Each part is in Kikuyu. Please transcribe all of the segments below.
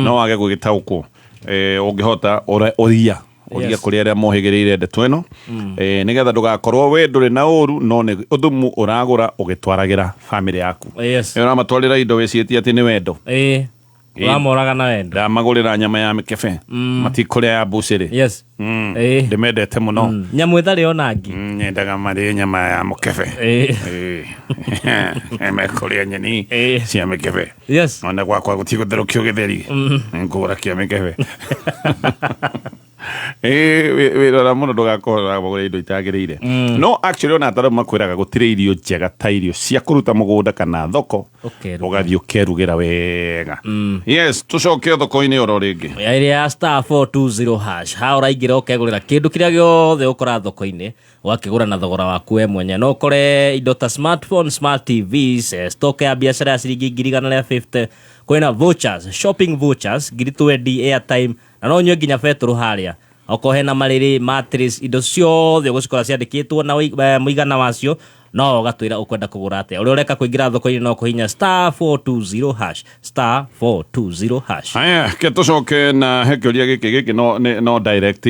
No wage gũgĩtaũkwo, ũngĩhota ũria ũria kũrĩ arĩa mohĩgĩrĩire ndeto ĩno, nĩgetha ndũgakorwo we ndũrĩ na ũru, no nĩ ũthumu ũragũra ũgĩtwaragĩra bamĩrĩ yaku. Ĩyo ũramatwarĩra indo wĩciĩtie atĩ nĩ wendo. Ũramoraga na wendo. Ndamagũrĩra nyama ya mĩkebe, matikũrĩa ya mbucĩrĩ. Ndĩmendete mũno. Nyamũ ĩtarĩ ona ngi. Nyendaga marĩe nyama ya mũkebe. Mekũrĩa nyeni cia mĩkebe. Ona gwakwa gũtigũtherũkio gĩtheri, ngũgũra kĩa mĩkebe. Wĩrora mũno ndũgakorwo ũragũra indo itagĩrĩire. No actually, ona ataramu makwĩraga gũtirĩ irio njega ta irio cia kũruta mũgũnda kana thoko. Ũkeruga. Ũgathiĩ ũkerugĩra wega. Yes, tũcoke thoko-inĩ oro rĩngĩ. Ĩrĩa ya *420#, ha ũraingĩra ũkegũrĩra kĩndũ kĩrĩa gĩothe ũkora thoko-inĩ, ũgakĩgũra na thogora waku we mwenye. No ũkore indo ta smartphone, smart TVs, stock ya biacara ya ciringi 150,000, kwĩna vouchers, shopping vouchers 20,000, airtime, na no ũnyue nginya betũrũ harĩa. Okorwo hena marĩrĩ, mattress, indo ciothe ũgũcikora ciandĩkĩtwo na mũigana wacio, no ũgatwĩra ũkwenda kũgũra atĩa. Ũrĩa ũreka kũingĩra thoko-inĩ no kũhinya *420#, *420#. Haya, ke tũcoke na he kĩũria gĩkĩ. Gĩkĩ no, no direct,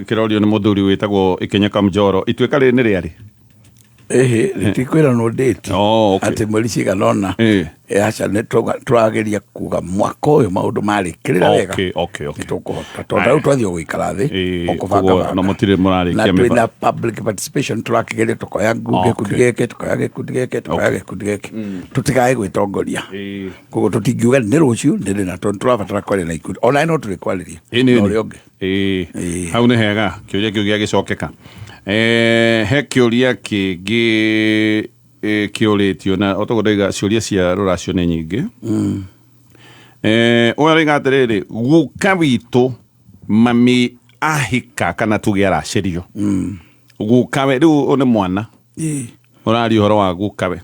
kĩrorio nĩ mũthuri wĩtagwo Ikinyaka Mjoro. Ituĩka rĩrĩ nĩ rĩarĩ? Ĩhĩ, rĩtikwĩranwo date. Oh, okay. Atĩ mweri cigana ũna. Aca, nĩ tũrageria kuga mwaka ũyũ maũndũ marĩkĩrĩra wega, nĩ tũkũhota, tondũ rĩu twathiĩ gũikara thĩ o Koguo kũbanga no mũtirĩ mũrarĩkia na twĩna public participation, tũrakĩgeria tũkoya gĩkundi gĩkĩ, tũkoya gĩkundi gĩkĩ, tũkoya gĩkundi gĩkĩ, tũtigae gwĩtongoria. Koguo tũtingiuga nĩ rũciũ nĩ rĩna, tondũ tũrabatara kwaria na ikundi, ona no tũrĩ kwarĩria na ũrĩa ũngĩ. Hau nĩ hega, kĩũria kĩu gĩagĩcokeka. He kĩũria kĩngĩ kĩũrĩtio, na otoguo ndaiga, ciũria cia rũracio nĩ nyingĩ. Ũyũ aroiga atĩrĩrĩ, guka witũ mami ahika, kana tuge aracĩrio, gukawe rĩu, ũyũ nĩ mwana ũraria ũhoro wa gukawe.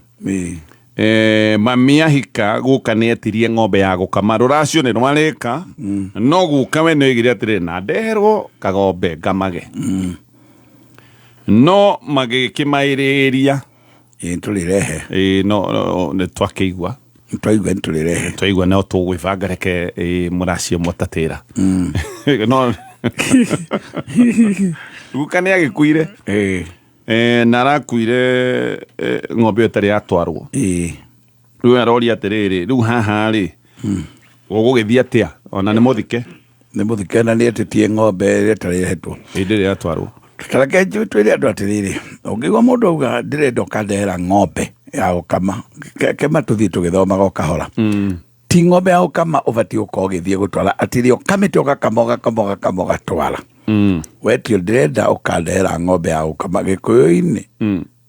Mami ahika, guka nĩ etirie ng'ombe ya gũkama. Rũracio nĩ rwarĩka, no gukawe nĩ oigire atĩrĩrĩ, na ndeherwo kagombe ngamage, no magĩkĩmaĩrĩria. Tũrĩrehe. No nĩ twakĩigua. Twaigua nĩ tũrĩrehe. Twaigua no tũgwĩbanga, reke mũracio mwatatĩra, no guka nĩ agĩkuire. Na arakuire ng'ombe ĩyo ĩtarĩ yatwarwo. Rĩu aroria atĩrĩrĩ, rĩu haha rĩ, gũgũgĩthiĩ atĩa ona nĩ mũthike? Nĩ mũthike na nĩ etĩtie ng'ombe ĩrĩa ĩtarĩ ĩhetwo. Hĩndĩ ĩrĩa yatwarwo. Tareke twĩre andũ atĩrĩrĩ, ũngĩigua mũndũ auga ndĩrenda ũkandehera ng'ombe ya gũkama, kema tũthiĩ tũgĩthomaga o kahora, ti ng'ombe ya gũkama ũbatiĩ gũkorwo ũgĩthiĩ gũtwara, atĩrĩ ũkamĩte, ũgakama, ũgakama, ũgakama, ũgatwara. Wetio ndĩrenda ũkandehera ng'ombe ya gũkama, gĩkũyũ-inĩ,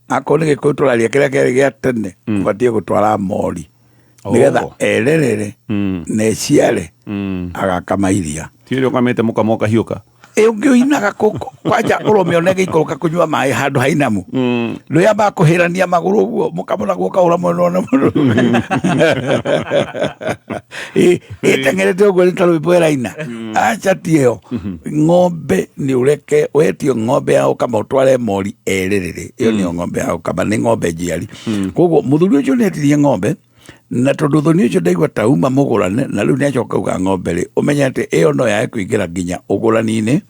akorwo nĩ gĩkũyũ tũraria kĩrĩa kĩarĩ gĩa tene, ũbatiĩ gũtwara mori nĩgetha ererere na ĩciare, agakama iria. Ti ĩrĩa ũkamĩte mũkama ũkahiũka. Ĩ ũngĩ ũinaga kũkũ kwanja, ũromĩona ĩgĩikũrũka kũnyua maĩ handũ hainamu, ndũyambaga kũhĩrania magũrũ ũguo, mũkamũna guo ũkahũra mwena na mwena, ĩteng'erete ũguo nĩ ta rwĩmbo ĩraina. Aca, ti ĩyo ng'ombe. Nĩ ũreke wetio ng'ombe ya gũkama, ũtware mori erĩrĩrĩ, ĩyo nĩyo ng'ombe ya gũkama, nĩ ng'ombe njiari. Koguo mũthuri ũcio nĩ etirie ng'ombe, na tondũ thoni ũcio ndaigua ta uma mũgũrane, na rĩu nĩ acoka uga ng'ombe rĩ, ũmenye atĩ ĩyo no yae kũingĩra nginya ũgũrani-inĩ,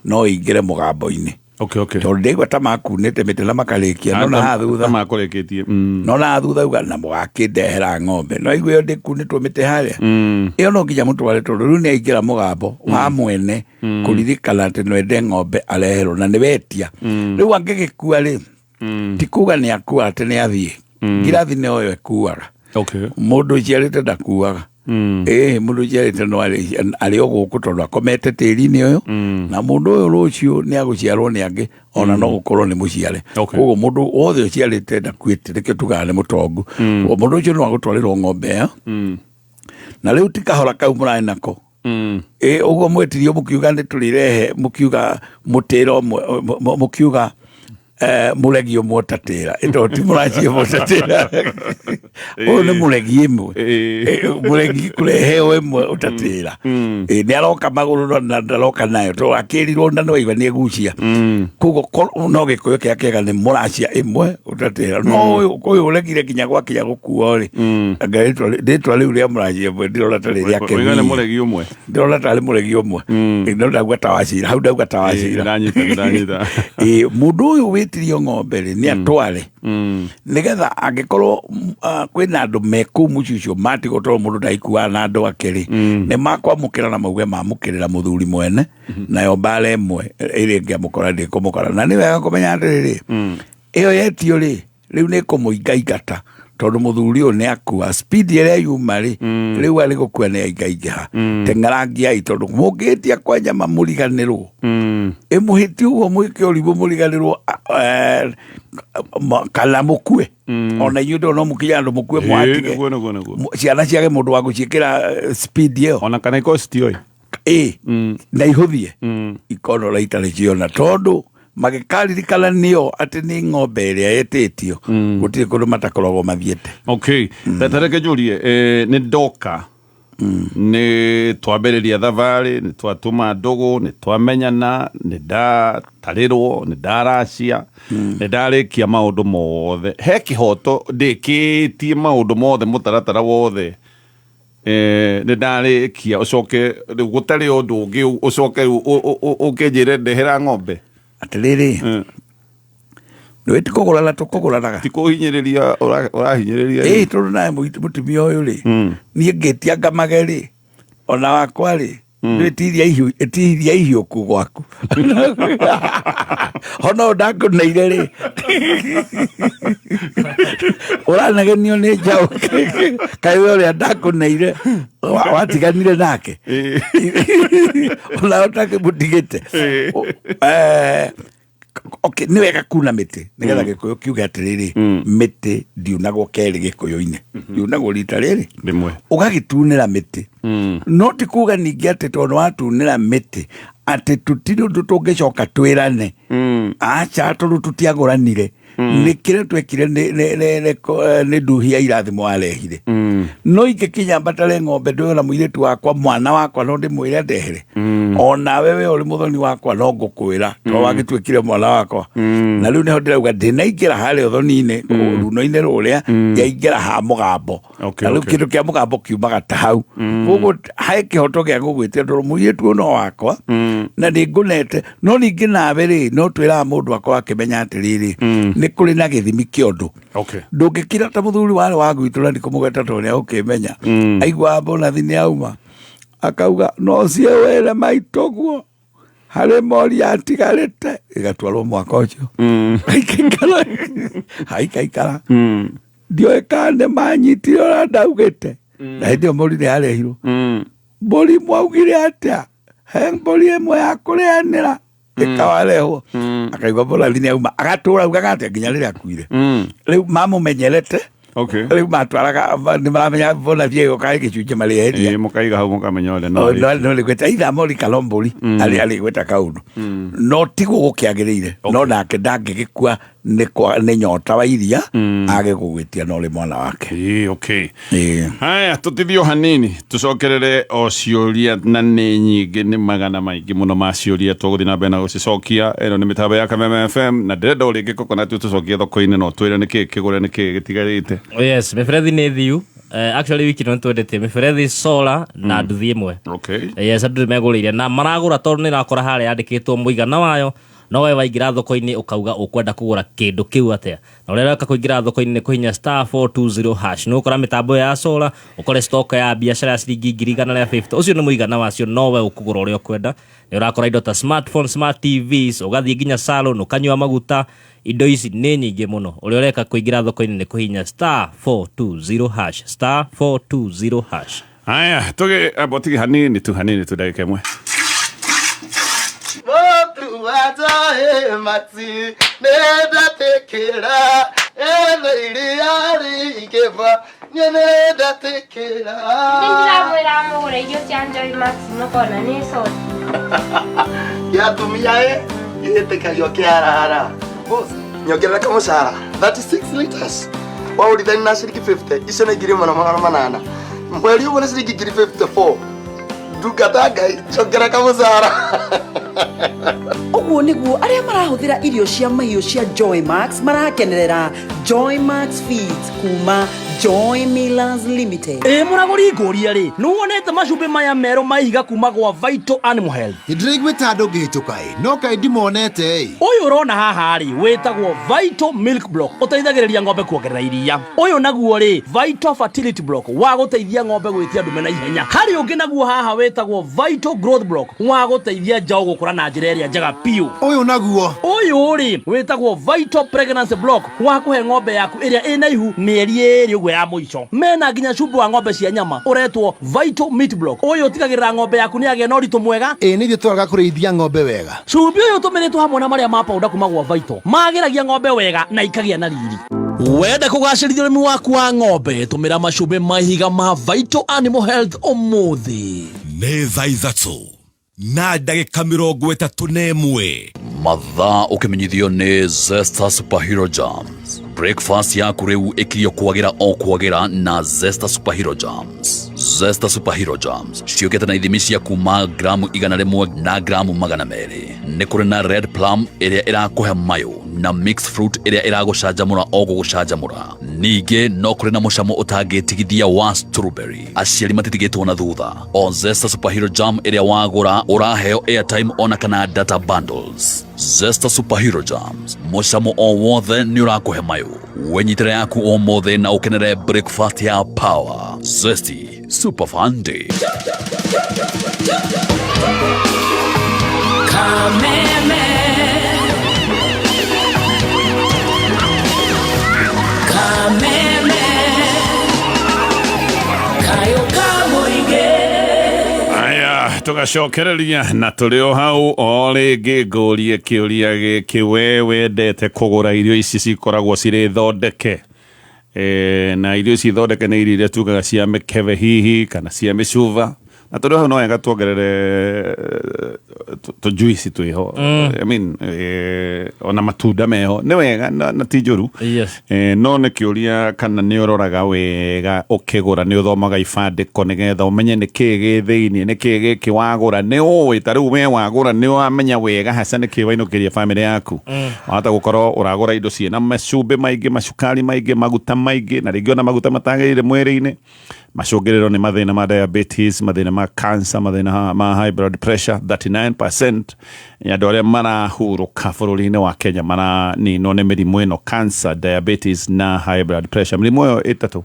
no ĩingĩre mũgambo-inĩ, tondũ ndaigua ta makunĩte mĩtĩ na makarĩkia, no na haha thutha makũrĩkĩtie. No na haha thutha uga na mũgakĩndehera ng'ombe, no igua ĩyo ndĩkunĩtwo mĩtĩ harĩa, ĩyo no nginya mũtware, tondũ rĩu nĩ aingĩra mũgambo wa mwene kũririkana atĩ no ende ng'ombe areherwo na nĩ wetia. Rĩu angĩgĩkua rĩ, ti kuga nĩ akua atĩ nĩ athiĩ ngirathi, nĩ oyo ĩkuaga. Mũndũ ũciarĩte ndakuaga. Ĩĩ, mũndũ ũciarĩte no arĩ o gũkũ, tondũ akomete tĩri-inĩ ũyũ, na mũndũ ũyũ rũciũ nĩ agũciarwo nĩ angĩ, ona no gũkorwo nĩ mũciare. Koguo mũndũ wothe ũciarĩte ndakuĩte, nĩkĩo tugaga nĩ mũtongu. Koguo mũndũ ũcio no agũtwarĩrwo ng'ombe ĩyo, na rĩu ti kahora kau mũrarĩ nako. Ĩ ũguo mwetirio, mũkiuga nĩ tũrĩrehe, mũkiuga mũtĩro ũmwe, mũkiuga Mũregi ũmwe ũtatĩra ĩto ti mũraci ũmwe ũtatĩra, ũyũ nĩ mũregi ĩmwe. Mũregi kũreheo ĩmwe ũtatĩra. Nĩ aroka magũrũ na ndaroka nayo tondũ akĩrirwo na nĩwaigua nĩ egucia. Koguo no gĩkũyũ kĩrĩa kĩega nĩ mũracia ĩmwe ũtatĩra, no ũyũ ũregire nginya gwakinya gũkuo rĩ, anga rĩtwa rĩu rĩa mũracia ĩmwe ndirona ta rĩ rĩake. Ũiga nĩ mũregi ũmwe. Ndĩrona tarĩ mũregi ũmwe. No ndauga ta wacira hau, ndauga ta wacira. Ndanyita, ndanyita. Ĩ, mũndũ ũyũ wĩtirio ng'ombe rĩ, nĩ atware nĩgetha angĩkorwo kwĩna andũ me kũu mũciĩ ũcio matigwo, tondũ mũndũ ndaikuaga na andũ ake rĩ, nĩ makwamũkĩra na mauge mamũkĩrĩra mũthuri mwene nayo mbara ĩmwe ĩrĩa ĩngĩamũkora ndĩkũmũkora. Na nĩ wega kũmenya atĩrĩrĩ, ĩyo yetio rĩ, rĩu nĩ kũmũingaingata tondũ mũthuri ũyũ nĩ akua. Speed ĩrĩa yuma rĩ, rĩu arĩ gũkua nĩ aingaingĩha. Teng'erangiai tondũ mũngĩtia kwa nyama mũriganĩrwo ĩmũhĩtie ũguo, mwĩke ũrimũ mũriganĩrwo kana mũkue ona inyuĩ ndũ no mũkinye andũ mũkue mwatige. Nĩguo, nĩguo, nĩguo. Ciana ciage mũndũ wa gũciĩkĩra speed ĩyo. Ona kana ikorwo citiũĩ. Ĩ, na ihũthie ikonora itarĩ ciona tondũ magĩkaririkana nĩo atĩ nĩ ng'ombe ĩrĩa ĩtĩtio, gũtirĩ kũndũ matakoragwo mathiĩte. Okay, tareke njũrie, nĩ ndoka, nĩ twambĩrĩria thabarĩ, nĩ twatũma ndũgũ, nĩ twamenyana, nĩ ndatarĩrwo, nĩ ndaracia, nĩ ndarĩkia maũndũ mothe, he kĩhoto ndĩkĩtie maũndũ mothe, mũtaratara wothe, nĩ ndarĩkia, ũcoke rĩu gũtarĩ ũndũ ũngĩ, ũcoke rĩu ũkĩnjĩre ndehera ng'ombe? Atĩrĩrĩ, nĩ ti kũgũrana tũkũgũranaga. Ti kũhinyĩrĩria ũrahinyĩrĩria? Ĩ, tondũ nawe mũtumia ũyũ rĩ, niĩ ngĩtia ngamage rĩ, ona wakwa rĩ, ĩtiria ihiũ, ĩtiria ihiũku gwaku ona ũyũ ndakũneire rĩ, ũranagenio nĩ njaũ kaĩ we ũrĩa ndakũneire watiganire nake ona ũtakĩmũtigĩte. Okay, nĩ wega kuna mĩtĩ nĩgetha gĩkũyũ kiuge atĩrĩrĩ, mĩtĩ ndiunagwo kerĩ gĩkũyũ-inĩ, yunagwo rita rĩrĩ. Rĩmwe. Ũgagĩtunĩra mĩtĩ, no ti kuga ningĩ atĩ tondũ watunĩra mĩtĩ atĩ tũtirĩ ũndũ tũngĩcoka twĩrane. Aca, tondũ tũtiagũranire, nĩ kĩrĩa twekire nĩ nduhi ya irathimo warehire. No ingĩkinya mbatare ng'ombe ndĩona mũirĩtu wakwa, mwana wakwa, no ndĩmwĩre ndehere. Onawe we ũrĩ mũthoni wakwa, no ngũkwĩra to wagĩtuĩkire mwana wakwa. Na rĩu nĩho ndĩrauga ndĩnaingĩra harĩa ũthoni-inĩ runo-inĩ rũrĩa yaingĩra ha mũgambo. Na rĩu kĩndũ kĩa mũgambo kiumaga ta hau. Koguo he kĩhoto gĩa gũgwĩtia tondũ mũirĩtu ũyũ no wakwa na nĩ ngũnete. No ningĩ nawe rĩ, no twĩraga mũndũ akorwo akĩmenya atĩrĩrĩ, nĩ kũrĩ na gĩthimi kĩa ũndũ. Ndũngĩkira ta mũthuri warĩ wa gwitũ, na ndikũmũgweta tondũ nĩ agũkĩmenya, aiguaga bonathi nĩ auma akauga no cie wĩre maitũguo harĩ mori yatigarĩte ĩgatwarwo mwaka ũcio, aikaikara aikaikara, ndioĩ kana nĩ manyitire ũrĩa ndaugĩte. Na hĩndĩ ĩyo mbũri nĩ yarehirwo. Mbũri mwaugire atĩa? He mbũri ĩmwe ya kũrĩanĩra ĩkawarehwo. Akaigua bonathi nĩ auma, agatũra augaga atĩa nginya rĩrĩa akuire. Rĩu mamũmenyerete. Rĩu matwaraga, nĩ maramenya bonathi ĩgũka gĩcunjĩ marĩeheria. Ĩ, mũkaiga hau mũkamenya ũrĩa no. No nĩ gwĩta itha mori kana mbũri arĩ gwĩta kaũndũ, no tiguo gũkĩagĩrĩire. No nake ndangĩgĩkua nĩ nyota wa iria age gũgwĩtia no ũrĩ mwana wake. Ĩ, okay. Ĩĩ. Haya, tũtithio hanini tũcokerere o ciũria, na nĩ nyingĩ, nĩ magana maingĩ mũno ma ciũria tũgũthiĩ na mbere na gũcicokia. Ĩno nĩ mĩtambo ya Kameme FM, na ndĩrenda o rĩngĩ coconut tũcokie thoko-inĩ no twĩre nĩkĩ kĩgũre, nĩkĩ gĩtigarĩte. Yes, mĩberethi nĩ thiu. Actually wiki ĩno nĩtwendetie mĩberethi, solar na nduthi ĩmwe. Yes, andũ nĩmegũrĩire na maragũra tondũ nĩ rakora harĩa yandĩkĩtwo mũigana wayo. No we waingĩra thoko-inĩ ũkauga ũkwenda kũgũra kĩndũ kĩu atĩa, na ũrĩa ũreka kũingĩra thoko-inĩ nĩ kũhinya *420#. Nĩ ũgũkora mĩtambo ya solar, ũkore stock ya biacara ya ciringi 150,000. Ũcio nĩ mũigana wacio, no we ũkũgũra ũrĩa ũkwenda. Nĩ ũrakora indo ta smartphone, smart TVs, ũgathiĩ nginya salon ũkanyua maguta. Indo ici nĩ nyingĩ mũno. Ũrĩa ũreka kũingĩra thoko-inĩ nĩ kũhinya *420#, *420#. Haya, tũgĩ amba tũtige hanini tu, hanini tu, ndagĩka ĩmwe. Mũtu wa njohi mati nĩndatĩkĩra ĩno iria rĩingĩva niĩ nĩndatĩkĩra. Nĩndĩramwĩra mũgũre irio cia Joy Max, mũkona nĩ soda. Kĩa atumia ĩ gĩtĩkagio kĩarara. Boss, Nyongerera kamũcara 36 liters waũrithani na ciringi 50 icio nĩ 1800. Mweri ũmwe nĩ ciringi 54. Ndungata Ngai, njongera kamũcara. Ũguo nĩguo arĩa marahũthĩra irio cia mahiũ cia Joy Max marakenerera Joy Max Feeds kuma Joy Millers Limited. Ĩ mũragũri, ngũria rĩ, nĩ wonete macumbĩ maya merũ ma ihiga kuma gwa Vital Animal Health? Nĩndĩraiguĩte andũ ngĩhĩtũka ĩ, no kaĩ ndimonete ĩ. Ũyũ ũrona haha rĩ, wĩtagwo Vital Milk Block, ũteithagĩrĩria ng'ombe kuongerera iria. Ũyũ naguo rĩ, Vital Fertility Block, wa gũteithia ng'ombe gwĩtia ndume na ihenya. Harĩ ũngĩ naguo haha wĩtagwo Vital Growth Block, wa gũteithia njaũ gũkũra na njĩra ĩrĩa njega biũ. Ũyũ naguo? Ũyũ rĩ, wĩtagwo Vital Pregnancy Block, wa kũhe ng'ombe yaku ĩrĩa ĩna ihu mĩeri 2 ũguo ya mũico. Mena nginya cumbĩ wa ng'ombe cia nyama ũretwo Vital Meat Block. Ũyũ ũtigagĩrĩra ng'ombe yaku nĩ yagĩa na ũritũ mwega. Ĩ nĩ ithuĩ twaraga kũrĩithia ng'ombe wega. Cumbĩ ũyũ ũtũmĩrĩtwo hamwe na marĩa ma powder kuma gwa Vital magĩragia ng'ombe wega na ikagĩa na riri. Wenda kũgacĩrithia ũrĩmi waku wa ng'ombe, tũmĩra macumbĩ ma ihiga ma Vital Animal Health ũmũthĩ. Nĩ thaa 3:31. Mathaa ũkĩmenyithio nĩ Zesta Superhero Jams. Breakfast yaku rĩu ĩkirio kwagĩra o kwagĩra na Zesta Superhero Jams. Zesta Superhero Jams ciũkĩte na ithimi cia kuma gramu 100 na gramu 200. Nĩ kũrĩ na red plum ĩrĩa ĩrakũhe mayũ na mixed fruit ĩrĩa ĩragũcanjamũra o gũgũcanjamũra. Ningĩ no kũrĩ na mũcamo ũtangĩtigithia wa strawberry. Aciari matitigĩtwo na thutha. O Zesta Superhero Jam ĩrĩa wagũra ũraheo airtime ona kana data bundles. Zesta Superhero Jams, mũcamo o wothe nĩ ũrakũhe mayũ. Wenyitĩre yaku ũmũthĩ na ũkenere breakfast ya power. Zesty Super Fun Day. Kameme. Kameme. Kayo kamũingĩ. Aya, tũgacokereria na tũrĩ o hau o rĩngĩ. Ngũrie kĩũria gĩkĩ: we wendete kũgũra irio ici cikoragwo cirĩ thondeke? Na irio ici thondeke nĩ irio iria tugaga cia mĩkebe hihi kana cia mĩcuba, na tũrĩ o hau no wega tuongerere tũjuici twĩho. I mean, ona matunda meho nĩ wega na ti njũru. No nĩ kĩũria kana nĩ ũroraga wega ũkĩgũra, nĩ ũthomaga ibandĩko nĩgetha ũmenye nĩ kĩĩ gĩ thĩiniĩ, nĩ kĩĩ gĩkĩ wagũra, nĩ ũĩ ta rĩu we wagũra nĩ wamenya wega haca nĩ kĩĩ wainũkĩria bamĩrĩ yaku. Wahota gũkorwo ũragũra indo ciĩna macumbĩ maingĩ, macukari maingĩ, maguta maingĩ, na rĩngĩ ona maguta matagĩrĩire mwĩrĩ-inĩ. Macũngĩrĩro nĩ mathĩna ma diabetes, mathĩna ma cancer, mathĩna ma high blood pressure. 39% ya andũ arĩa marahurũka bũrũri-inĩ wa Kenya maraninwo nĩ mĩrimũ ĩno, cancer, diabetes na high blood pressure. Mĩrimũ ĩyo ĩtatũ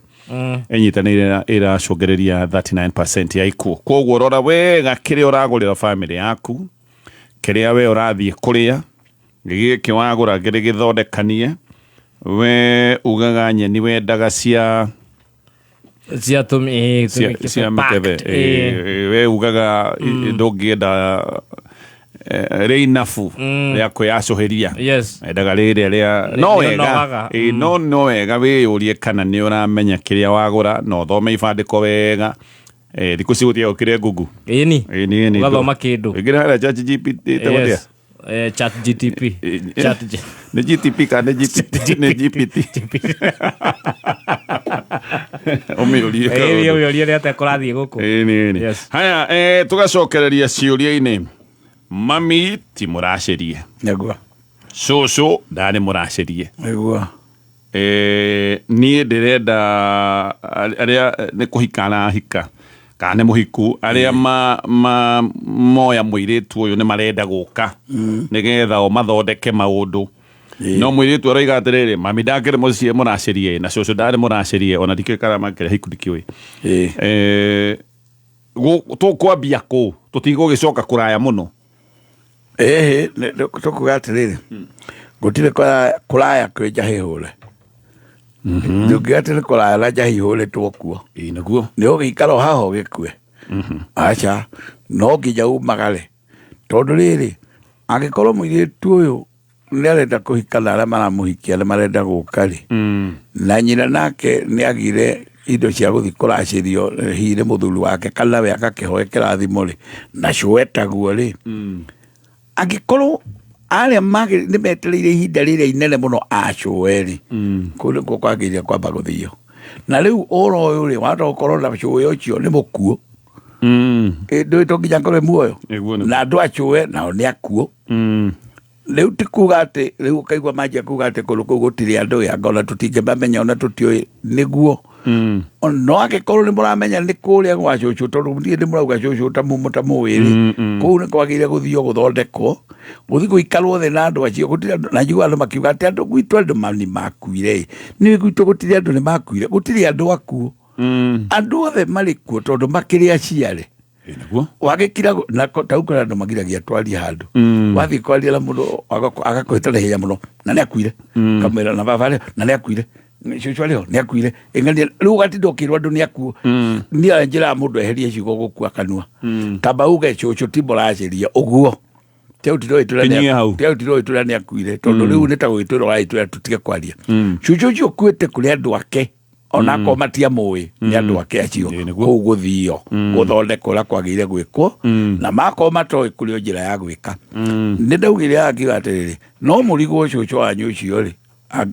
ĩnyitanĩire ĩracũngĩrĩria 39% ya ikuũ. Koguo rora wega kĩrĩa ũragũrĩra bamĩrĩ yaku, kĩrĩa we ũrathiĩ kũrĩa, gĩkĩ wagũra kĩrĩ gĩthondekanie. We ugaga nyeni wendaga cia cia tũmi cia mĩkebe. We ugaga ndũngĩenda rĩ inabu rĩa kwĩyacũhĩria, endaga rĩrĩa rĩa no wega. Nĩũnogaga. No wega wĩyũrie kana nĩ ũramenya kĩrĩa wagũra na ũthome ibandĩko wega. Thikũ ici gũtiga gũkĩrĩ Google. Ĩni. Ĩni, ĩni. Ũgathoma kĩndũ. Ĩngĩra harĩa Chat GPT ĩtagwo atĩa? Yes. Chat GTP. Chat G. Nĩ GTP kana nĩ GPT? Nĩ GPT. Ũmĩũrie. Ĩĩ, ũmĩũrie nĩ atĩa kũrathiĩ gũkũ. Ĩni, ĩni. Haya, tũgacokereria ciũria-inĩ. Mami ti mũracĩrie. Nĩguo. Cũcũ ndarĩ mũracĩrie. Nĩguo. Niĩ ndĩrenda arĩa nĩ kũhika arahika kana nĩ mũhiku, arĩa ma moya mũirĩtu ũyũ nĩ marenda gũka nĩgetha o mathondeke maũndũ, no mũirĩtu aroiga atĩrĩrĩ, mami ndakĩrĩ mũciĩ mũracĩrie na cũcũ ndarĩ mũracĩrie, ona ndikĩũĩ kana makĩrĩ hiku, ndikĩũĩ. Tũkwambia kũ? Tũtigũgĩcoka kũraya mũno. Ĩhĩ, tũkuga atĩrĩrĩ, gũtirĩ kũraya kwĩ njahĩ hũre. Ndũngiuga atĩ nĩ kũraya na njahĩ ihũrĩtwo kuo. Ĩĩ, nĩguo. Nĩ ũgĩikara o haha ũgĩkue. Aca, no nginya umagare, tondũ rĩrĩ, angĩkorwo mũirĩtu ũyũ nĩ arenda kũhika na arĩa maramũhikia nĩ marenda gũka rĩ, na nyina nake nĩ agire indo cia gũthiĩ kũracĩrio hihi nĩ mũthuri wake kana we agakĩhoe kĩrathimo rĩ, na cũetaguo rĩ, angĩkorwo Arĩa nĩ metereire ihinda rĩrĩa inene mũno acũe rĩ, kũu nĩkuo kwagĩrĩire kwamba gũthio. Na rĩu ũhoro ũyũ rĩ, wahota gũkorwo na cũe ũcio nĩ mũkuũ. Ndũĩ to nginya akorwo e muoyo. Na andũ acũe nao nĩ akuũ. Rĩu ti kuga atĩ rĩu ũkaigua manjia kuga atĩ kũndũ kũu gũtirĩ andũ ĩ, anga ona tũtingĩmamenya ona tũtiũĩ nĩguo. No angĩkorwo nĩ mũramenya nĩ kũrĩa gwa cũcũ, tondũ niĩ nĩ mũrauga cũcũ ta mũĩ rĩ, kũu nĩ kwagĩrĩire gũthio gũthondekwo, gũthiĩ gũikarwo thĩ na andũ acio. Gũtirĩ andũ, na njiguaga andũ makiuga atĩ andũ gwitũ andũ nĩ makuire ĩ. Nĩ gwitũ gũtirĩ andũ nĩ makuire, gũtirĩ andũ akuũ. Andũ othe marĩ kuo tondũ makĩrĩ aciare. Wagĩkira na tau kũrĩ andũ magiragia twarie handũ. Wathiĩ kwaria na mũndũ agakũhĩta na ihenya mũno, na nĩ akuire. Kamwĩra na baba arĩho, na nĩ akuire. Cũcũ arĩho, nĩ akuire. Ĩng'ania, rĩu ũgatinda ũkĩrwo andũ nĩ akuũ. Niĩ njĩraga mũndũ eherie ciugo gũkua kanua. Tamba uge cũcũ ti mũracĩria ũguo. Kinyia hau. Tiarutirwo ĩtũra nĩ akuire, tondũ rĩu nĩ ta gũgĩtwĩra ũragĩtwĩra tũtige kwaria. Cũcũ ũcio ũkuĩte kũrĩ andũ ake, ona akorwo matiamũĩ, nĩ andũ ake acio. Kũu gũthio gũthondekwo ũrĩa kwagĩrĩire gwĩkwo, na makorwo matoĩ kũrĩ o njĩra ya gwĩka. Nĩ ndaugire akiuga atĩrĩrĩ, no mũrigwo cũcũ wanyu ũcio rĩ,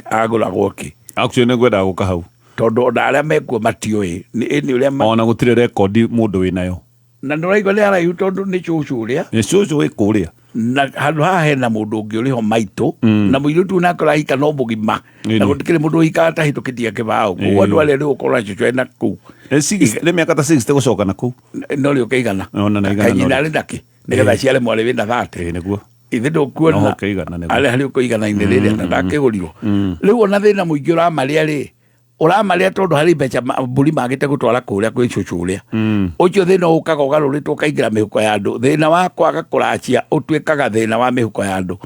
agũragwo kĩ? Actually nĩ ngwendaga gũka hau. Tondũ ona arĩa mekuo matiũĩ nĩ ũrĩa ona gũtirĩ rekondi mũndũ wĩnayo. Na nĩ ũraigua nĩ haraihu tondũ nĩ cũcũ ũrĩa. Nĩ cũcũ wĩ kũrĩa. Na handũ haha hena mũndũ ũngĩ ũrĩ ho maitũ, na mũirĩtu nake ũrahika no mũgima. Na gũtikĩrĩ mũndũ ũhikaga atahĩtũkĩtie kĩbaũ. Koguo andũ arĩa rĩu ũkora cũcũ ena kũu. Nĩ mĩaka ta 60 gũcoka na kũu. No rĩ ũkĩigana. Ona na igana Kaĩ nyina no rĩ. arĩ nakĩ? Nĩgetha aciare mwarĩ wĩna 30. Nĩguo. Ithe ndũkuona. No ũkĩigana nĩguo. Arĩ harĩ ũkũigana-inĩ rĩrĩa na ndakĩgũrirwo. Rĩu ona thĩna mũingĩ ũramarĩa rĩ, ũramarĩa tondũ harĩ mbeca mbũri magĩte gũtwara kũrĩa kwĩ cũcũ ũrĩa. Ũcio thĩna ũkaga ũgarũrĩtwo ũkaingĩra mĩhuko ya andũ. Thĩna wa kwaga kũracia ũtuĩkaga thĩna wa mĩhuko ya andũ.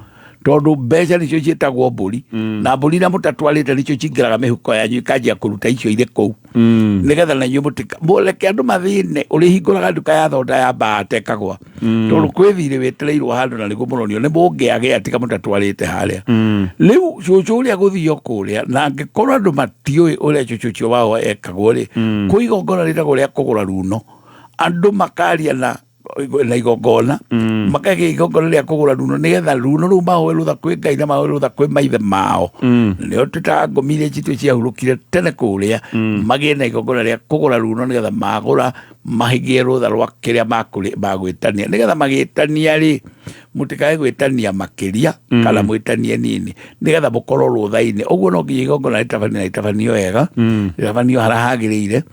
Tondũ mbeca nĩcio ciĩtagwo mbũri, na mbũri iria mũtatwarĩte nĩcio cingĩraga mĩhuko yanyu ikanjia kũruta icio irĩ kũu. Nĩgetha na inyuĩ mũtika mũreke andũ mathĩne. Ũrĩhingũraga nduka ya thonda ya mbata ĩkagwa. Tondũ kwĩ thirĩ wĩtereirwo handũ na nĩguo mũronio nĩ mũngĩagĩa tiga mũtatwarĩte harĩa. Rĩu cũcũ ũrĩa gũthio kũrĩa, na angĩkorwo andũ matiũĩ ũrĩa cũcũ ũcio wao ekagwo rĩ, kwĩ igongona rĩtagwo rĩa kũgũra runo. Andũ makaria na igongona, makagĩa igongona rĩa kũgũra runo nĩgetha runo rũu mahoe rũtha kwĩ Ngai na mahoe rũtha kwĩ maithe mao. Nĩo twĩtaga ngomi iria citũ ciahurũkire tene kũrĩa, magĩe na igongona rĩa kũgũra runo nĩgetha magũra mahĩgie rũtha rwa kĩrĩa magwĩtania, nĩgetha magĩtania rĩ mũtikae gwĩtania makĩria kana mwĩtanie nini, nĩgetha mũkorwo rũtha-inĩ. Ũguo no nginya igongona rĩtabanio na rĩtabanio wega, rĩtabanio harĩa hagĩrĩire.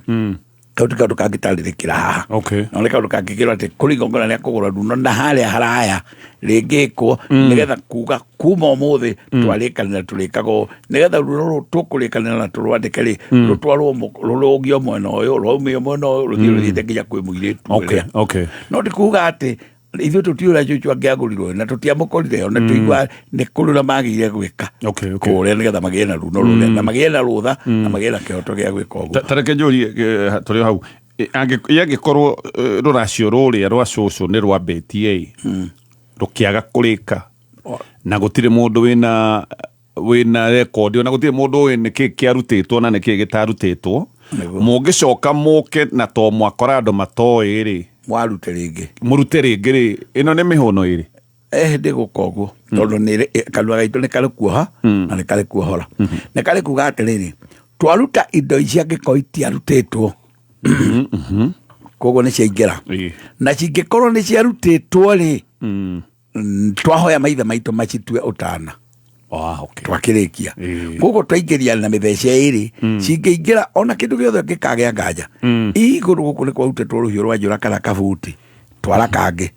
Kau ti kaũndũ kangĩtarĩrĩkĩra haha. No nĩ kaũndũ kangĩkĩrwo atĩ kũrĩ igongona rĩa kũgũra runo na harĩa haraya rĩngĩkwo, nĩgetha kuga kuma ũmũthĩ twarĩkanĩra tũrĩkaga ũũ, nĩgetha runo rũu tũkũrĩkanĩra na tũrwandĩke rĩ, rũtwarwo rũrũgio mwena ũyũ, rwaumio mwena ũyũ, rũthiĩ rũthiĩte nginya kwĩ mũirĩtu ũrĩa. No ti kuga atĩ ithuĩ tũtiũĩ ũrĩa cũcũ angĩagũrirwo na tũtiamũkorire ho, na tũigua nĩ kũrĩ ũrĩa magĩrĩire gwĩka kũrĩa nĩgetha magĩe na runo rũrĩa, na magĩe na rũtha, na magĩe na kĩhoto gĩa gwĩka ũguo. Ta reke njũrie, tũrĩ o hau. Angĩkorwo rũracio rũrĩa rwa cũcũ nĩ rwambĩtie ĩ, rũkĩaga kũrĩka, na gũtirĩ mũndũ wĩna rekondi, ona gũtirĩ mũndũ ũĩ nĩkĩ kĩarutĩtwo na nĩkĩ gĩtarutĩtwo, mũngĩcoka mũke na to mwakora andũ matoĩ rĩ, mwarute rĩngĩ, mũrute rĩngĩ rĩ, ĩno nĩ mĩhũno ĩrĩ. Hĩndĩ gũka ũguo, tondũ kanua gaitũ nĩ karĩ kuoha na nĩ karĩ kuohora. Nĩ karĩ kuga atĩrĩrĩ, twaruta indo ici angĩkorwo itiarutĩtwo, koguo nĩ ciaingĩra. Na cingĩkorwo nĩ ciarutĩtwo rĩ, twahoya maithe maitũ macitue ũtana. Twakĩrĩkia. Koguo twaingĩria na mĩthece ĩrĩ, cingĩingĩra ona kĩndũ gĩothe gĩkagĩa nganja. Igũrũ gũkũ nĩ kwarutĩtwo rũhiũ rwa njora kana kabuti, twara kangĩ.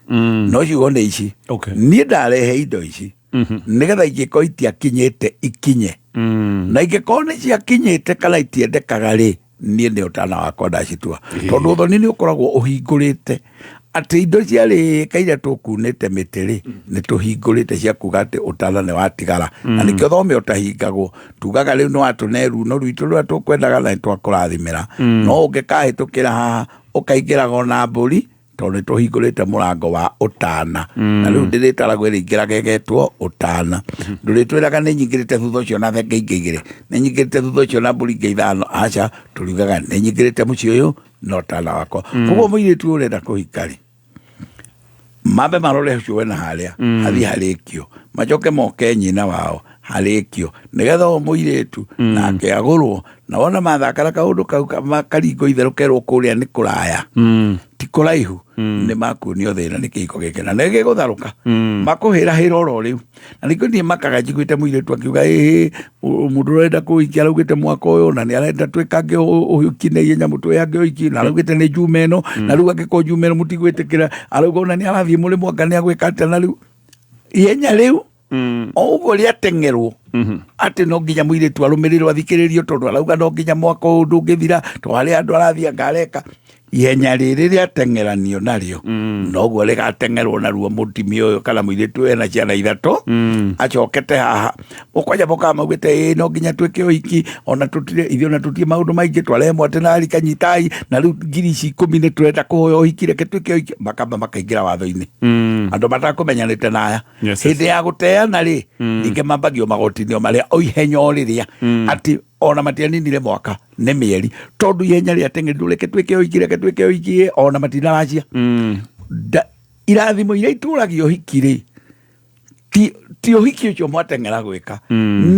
No ciugo nĩ ici. Niĩ ndarehe indo ici, nĩgetha ingĩkorwo itiakinyĩte ikinye. Na ingĩkorwo nĩ ciakinyĩte kana itiendekaga rĩ, niĩ nĩ ũtana wakwa ndacitua. Tondũ ũthoni nĩ ũkoragwo ũhingũrĩte atĩ indo ciarĩka iria tũkunĩte mĩtĩ rĩ, nĩ tũhingũrĩte cia kuga atĩ ũtana nĩ watigara. Na nĩkĩo thome ũtahingagwo. Tugaga rĩu nĩ watũne runo rwitũ rũrĩa tũkwendaga na nĩ twakũrathimĩra. No ũngĩkahĩtũkĩra haha, ũkaingĩraga ona mbũri, tondũ nĩ tũhingũrĩte mũrango wa ũtana. Na rĩu ndĩrĩtaragwo ĩrĩingĩraga ĩgetwo ũtana. Ndũrĩtwĩraga nĩ nyingĩrĩte thutha ũcio na thenge ingĩ igĩrĩ, nĩ nyingĩrĩte thutha ũcio na mbũri ingĩ ithano. Aca, tũriugaga nĩ nyingĩrĩte mũciĩ ũyũ na ũtana wakwa. Koguo mũirĩtu ũyũ ũrenda kũhika rĩ, Mambe marore ũcio wena harĩa hathiĩ harĩkio, macoke moke nyina wao harĩkio, nĩgetha ũyũ mũirĩtu nake agũrwo. Na wona mathakara kaũndũ kau makaringwo itherũ kerwo kũrĩa nĩ kũraya, ti kũraihu, nĩ makuonio thĩna nĩ kĩhiko gĩkĩ na nĩ gĩgũtharũka, makũhĩrahĩra oro rĩu. Na nĩkĩo niĩ makaga njiguĩte mũirĩtu akiuga, ĩhĩ, mũndũ ũrenda kũhikia araugĩte mwaka ũyũ, na nĩ arenda twĩkange ũhiki na ihenya, mũtwĩange ũhiki, na araugĩte nĩ njume ĩno, na rĩu angĩkorwo njume ĩno mũtigwĩtĩkĩra, arauga ona nĩ arathiĩ mũrĩmo, anga nĩ agwĩka atĩa. Na rĩu ihenya rĩu o ũguo rĩateng'erwo atĩ no nginya mũirĩtu arũmĩrĩrwo, athikĩrĩrio, tondũ arauga no nginya mwaka ũyũ ndũngĩthira, to harĩa andũ arathiĩ anga areka. Ihenya rĩrĩ rĩateng'eranio narĩo, noguo rĩgateng'erwo naruo mũtumia ũyũ kana mũirĩtu ũyũ ena ciana ithatũ acokete haha mũkwanja mũkaga maugĩte, ĩĩ, no nginya twĩke ũhiki, ona tũtirĩ ithuĩ, ona tũtirĩ maũndũ maingĩ, twaremwo atĩ na kanyitai, na rĩu ngiri ici 10 nĩ tũrenda kũhoya ũhiki, reke twĩke ũhiki. Makamba makaingĩra watho-inĩ andũ matakũmenyanĩte naya. Hĩndĩ ya gũteana rĩ, ningĩ mambagio magoti-inĩ o marĩa o ihenya o rĩrĩa atĩ ona matianinire mwaka, nĩ mĩeri, tondũ ihenya rĩa teng'erirwo, reke twĩke ũhiki, reke twĩke ũhiki, ona matinaracia. Irathimo iria itũragia ũhiki rĩ, ti ũhiki ũcio mwateng'era gwĩka,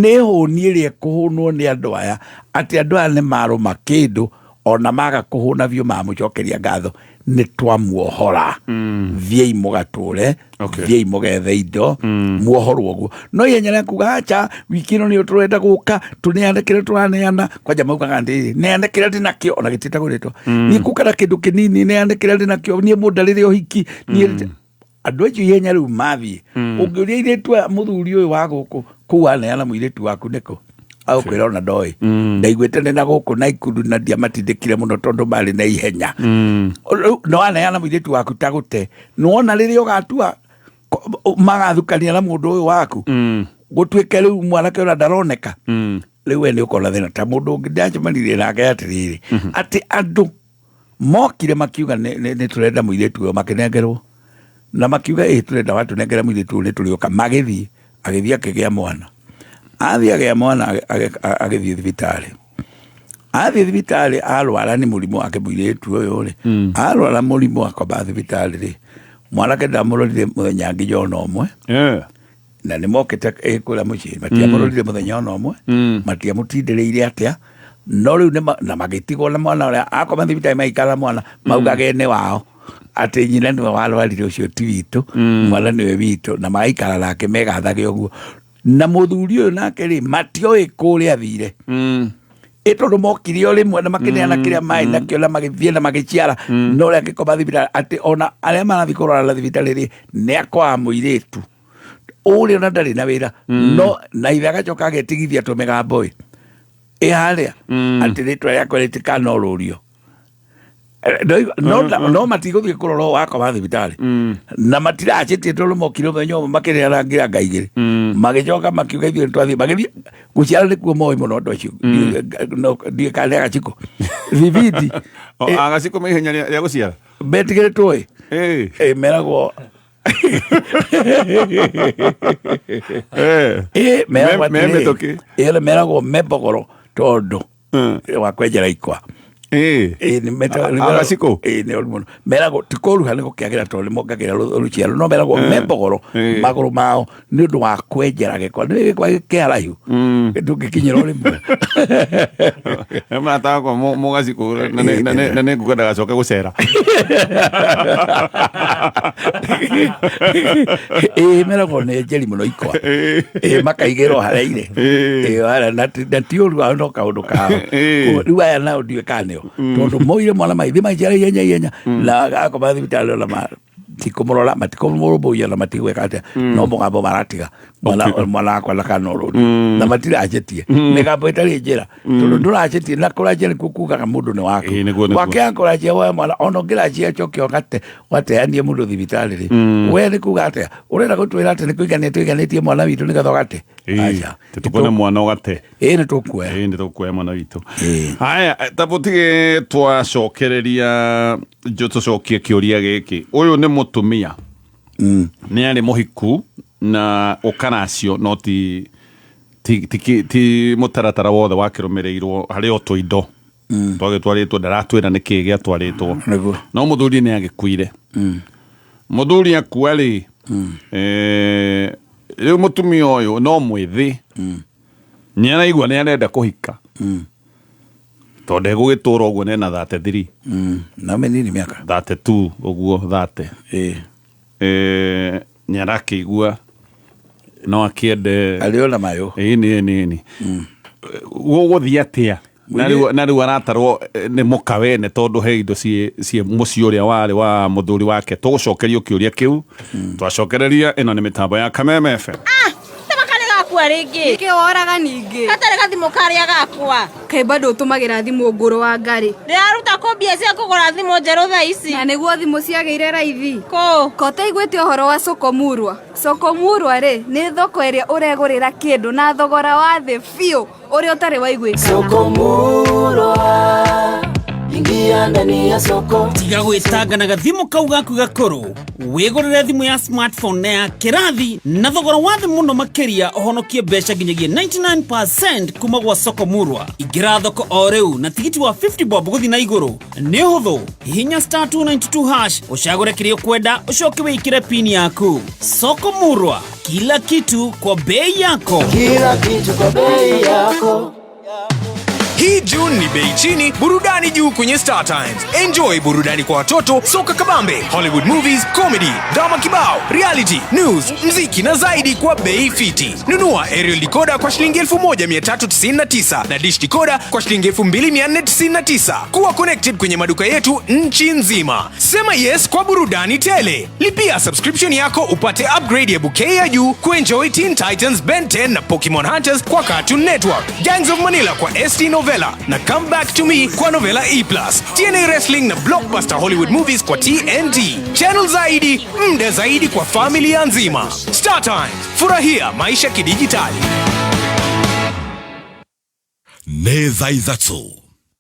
nĩ hũni ĩrĩa ĩkũhũnwo nĩ andũ aya, atĩ andũ aya nĩ marũma kĩndũ, ona maga kũhũna biũ, mamũcokeria ngatho, nĩ twamuohora, thiĩi mũgatũre, thiĩi mũgethe indo, muohorwo ũguo. No ihenya rĩa kuga acha, wiki ĩno nĩyo tũrenda gũka tũneane kĩrĩa tũraneana, kwanja maugaga atĩrĩrĩ, neane kĩrĩa ndĩnakĩo, ona gĩtiĩtagwo rĩtwa, niĩ ngũka na kĩndũ kĩnini, neane kĩrĩa ndĩnakĩo, niĩ mũndarĩre ũhiki niĩ. Andũ acio ihenya rĩu mathiĩ, ũngĩũria airĩtu aya, mũthuri ũyũ wa gũkũ kũu aneana mũirĩtu waku nĩkũ, agũkwĩra ona ndoĩ, ndaiguĩte nĩ na gũkũ na ikundu, na ndiamatindĩkire mũno tondũ marĩ na ihenya. Rĩu no aneana mũirĩtu waku ta gũte, nĩwona rĩrĩa ũgatua magathukania na mũndũ ũyũ waku, gũtuĩke rĩu mwanake ũrĩa ndaroneka, rĩu we nĩ ũkona thĩna. Ta mũndũ ũngĩ ndacemanirie nake atĩrĩrĩ, atĩ andũ mokire makiuga nĩ tũrenda mũirĩtu ũyũ, makĩnengerwo na makiuga, ĩ, tũrenda watũnengera mũirĩtu ũyũ nĩ tũrĩũka. Magĩthiĩ, agĩthiĩ akĩgĩa mwana. Athiĩ agĩa mwana, agĩthiĩ thibitarĩ. Athiĩ thibitarĩ arwara nĩ mũrimũ wake mũirĩtu ũyũ rĩ, arwara mũrimũ akoma thibitarĩ rĩ, mwanake ndamũrorire mũthenya nginya ona ũmwe. Na nĩ mokĩte kũrĩa mũciĩ, matiamũrorire mũthenya ona ũmwe, matiamũtindĩrĩire atĩa, no rĩu na magĩtigwo na mwana ũrĩa akoma thibitarĩ, magĩikara na mwana, maugage nĩ wao, atĩ nyina nĩwe warwarire, ũcio ti witũ, mwana nĩwe witũ, na magaikara nake megathage ũguo. Na mũthuri ũyũ nake rĩ, matioĩ kũrĩa athire, ĩ tondũ mokire o rĩmwe na makĩneana kĩrĩa maĩ nakĩo na magĩthiĩ na magĩciara, no ũrĩa angĩkoma thibitarĩ, atĩ ona arĩa marathiĩ kũrwara na thibitarĩ rĩ, nĩ akwaga mũirĩtu ũrĩa ona ndarĩ na wĩra, no na ithe agacoka agetigithia tũmĩgambo ĩ ĩ harĩa atĩ rĩtwa rĩakwa rĩtikanorũrio. No matigũthiĩ kũrora ũũ wakoma thibitarĩ, na matiracĩtie, tondũ mokire mũthenya ũmwe makĩrĩana ngira nga igĩrĩ, magĩcoka makiuga ithuĩ nĩtwathiĩ, magĩthiĩ gũciara nĩkuo moĩ mũno andũ acio. Ndiũĩ kana nĩ agacikũ thibindi. Agacikũ me ihenya rĩa gũciara. Metigĩrĩtwo ĩ, meragwo ĩ meragwo Me atĩrĩrĩ, mĩtũkĩ. ĩ, meragwo me mbogoro tondũ wa kwenjera ikwa. Ĩ, nĩ Agacikũ? Ĩ, nĩ ũru mũno. Meragwo ti kũruha, nĩ gũkĩagĩra, tondũ nĩ mongagĩra rũciaro, no meragwo me mbogoro magũrũ mao nĩ ũndũ wa kwenjera gĩkwa, nĩ gĩkwa gĩkĩaraihu ndũngĩkinyĩra o rĩmwe. Mũrata wakwa mũgacikũ, na nĩ nguga ndagacoke gũcera. Ĩ, meragwo nĩ njeri mũno ikwa, ĩ, makaigĩrwo harĩa irĩ. Ĩ, harĩa, na ti ũru wao, no kaũndũ kao. Rĩu aya nao ndiũĩ kana nĩo, tondũ moire mwana magĩthiĩ magĩciara ihenya ihenya, na akoma thibitarĩ, ona matikũmũrora, matikũmũrũmbũiya, na matigwĩka atĩa, no mũgambo maratiga, mwana wakwa ndakanorũrio, na matiracĩtie mĩgambo ĩtarĩ njĩra, tondũ ndũracĩtie, na kũrachia nĩkuo kugaga mũndũ nĩ waku. Ĩĩ, nĩguo, nĩguo. Wakĩaga kũrachia woe mwana, ona ũngĩrachia coke ũgate wateanie mũndũ thibitarĩ rĩ, we nĩ kuga atĩa? Ũrenda gũtwĩra atĩ nĩ kũigania tũiganĩtie mwana witũ nĩgetha ũgate? Aca. Tũkone mwana ũgate. Ĩĩ, nĩ tũkuoya. Ĩĩ, nĩ tũkuoya mwana witũ. Haya, tabũtige twacokereria tũcokie kĩũria gĩkĩ. Ũyũ nĩ mũtumia nĩ arĩ mũhiku na ũkaracio, no ti mũtaratara wothe wakĩrũmĩrĩirwo, harĩ o tũindo twagĩtwarĩtwo, ndaratwĩra nĩ kĩĩ gĩatwarĩtwo, Nĩguo. no mũthuri nĩ agĩkuire. Mũthuri akua rĩ, rĩu mũtumia ũyũ no mwĩthĩ, nĩ araigua nĩ arenda kũhika, tondũ egũgĩtũra ũguo nena 33. Na mĩnini mĩaka 32 ũguo, 30. Nĩ arakĩigua no akĩende arĩ ona mayũ. Ĩni ĩni ĩni, gũgũthiĩ atĩa? Na rĩu aratarwo nĩ mũka wene, tondũ he indo ciĩ mũciĩ ũrĩa warĩ wa mũthuri wake. Tũgũcokerio kĩũria kĩu twacokereria. Ĩno nĩ mĩtambo ya Kameme FM. Tamakari gakua rĩngĩ. Nĩkĩ woraga ningĩ? Gatarĩ gathimũ karĩa gakwa. Kaĩ bado ũtũmagĩra thimũ ngũrũ wa ngarĩ? Ndĩraruta kũ mbia cia kũgũra thimũ njerũ thaa ici? Na nĩguo thimũ ciagĩire raithi. Kũ? Ko ũtaiguĩte ũhoro wa Sokomurwa? Sokomurwa rĩ, nĩ thoko ĩrĩa ũregũrĩra kĩndũ na thogora wa thĩ biũ ũrĩa ũtarĩ waiguĩka. Sokomurwa, ingia ndani ya soko. Tiga gwĩtanga na gathimũ kau gaku gakũrũ, wĩgũrĩre thimũ ya smartphone na ya kĩrathi na thogora wa thĩ mũno makĩria, ũhonokie mbeca nginyagia 99% kuma gwa Soko Murwa. Ingĩra thoko o rĩu na tigiti wa 50 bob gũthiĩ na igũrũ. Nĩ ũhũthũ, hihinya star 292 hash, ũcagũre kĩrĩa ũkwenda, ũcoke wĩkĩre pin yaku. Soko Murwa, kila kitu kwa bei yako. Kila kitu kwa bei yako. Hii June ni bei chini, burudani juu kwenye Star Times. Enjoy burudani kwa watoto, soka kabambe, Hollywood movies, comedy, drama kibao, reality, news, mziki na zaidi kwa bei fiti. Nunua aerial decoder kwa shilingi 1399 na dish decoder kwa shilingi 2499. Kuwa connected kwenye maduka yetu nchi nzima. Sema yes kwa burudani tele. Lipia subscription yako upate upgrade ya bouquet ya juu kuenjoy Teen Titans, Ben 10 na Pokemon Hunters kwa Cartoon Network, Gangs of Manila kwa ST Novella na Come Back to Me kwa Novella E+, TNA Wrestling na Blockbuster Hollywood Movies kwa TNT. Channel zaidi, mda zaidi kwa familia nzima. Star Times, furahia maisha kidijitali. Nĩ thaa